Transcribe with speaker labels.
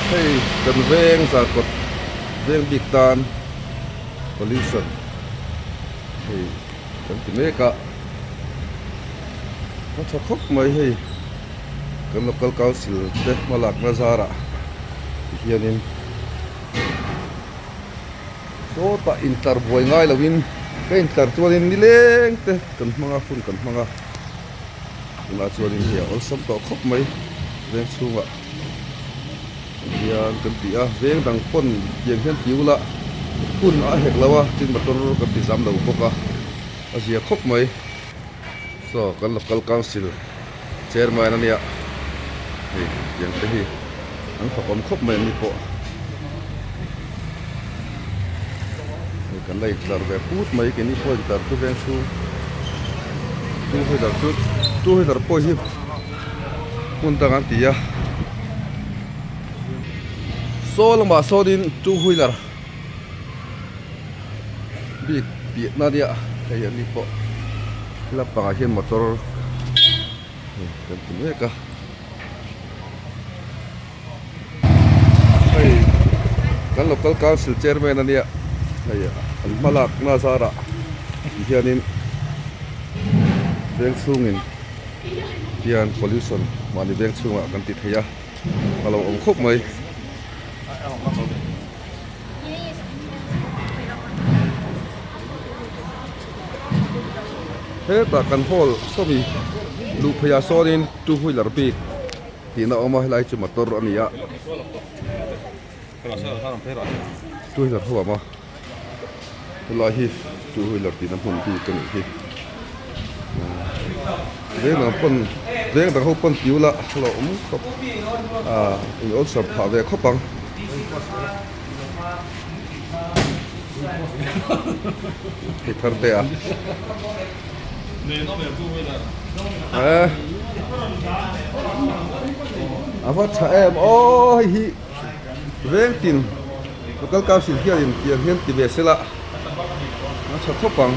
Speaker 1: Hei kan veng zarkawt veng bik tan pollution hei kan ti mek a a tha khawp mai hei kan local council te hmalakna zarah tihianin sawtah intlar buai ngai loin ka intlar chuanin nileng te kan hmang a hun kan hmang a tunah chuanin hei a awlsam tawh khawp mai veng chhungah hian kan ti a veng dang pawn tiang hian ti ula hun a hek lo a tin motor kan ti zam lo bawk a a zia khawp mai saw kan local council chairman a nia hei tiang te hi an fak awm khawp mai an ni pawh hei kan la intlar ve put mai keini pawh intlar chu veng chhung two wheeler chu two wheeler pawh hi hmun dang an ti a saw lamah sawnin two wheeler bik piahna nia hei an ni pawh lampangah hian motor kan ti mek a hei kan local council chairman ania hei an hma lakna zarah ti hianin veng chhungin hian pollution mahni veng chhungah kan ti thei a a lo awm khawp mai. Hetah kan hall sawmi luh pheiah sawnin two wheeler bik tihna a awm a helai chu motor a ni a two wheeler ho a awm a helai hi two wheeler tihna hmun bik a nih hi veng dang pawn veng dang ho pawn ti ula a lo awm khawp ah in awlsam phah ve khawp ang. Hei thar te a. Eh. A va tha em aw hei hi veng tin local council hianin tiang hian ti ve sela a tha khawp ang.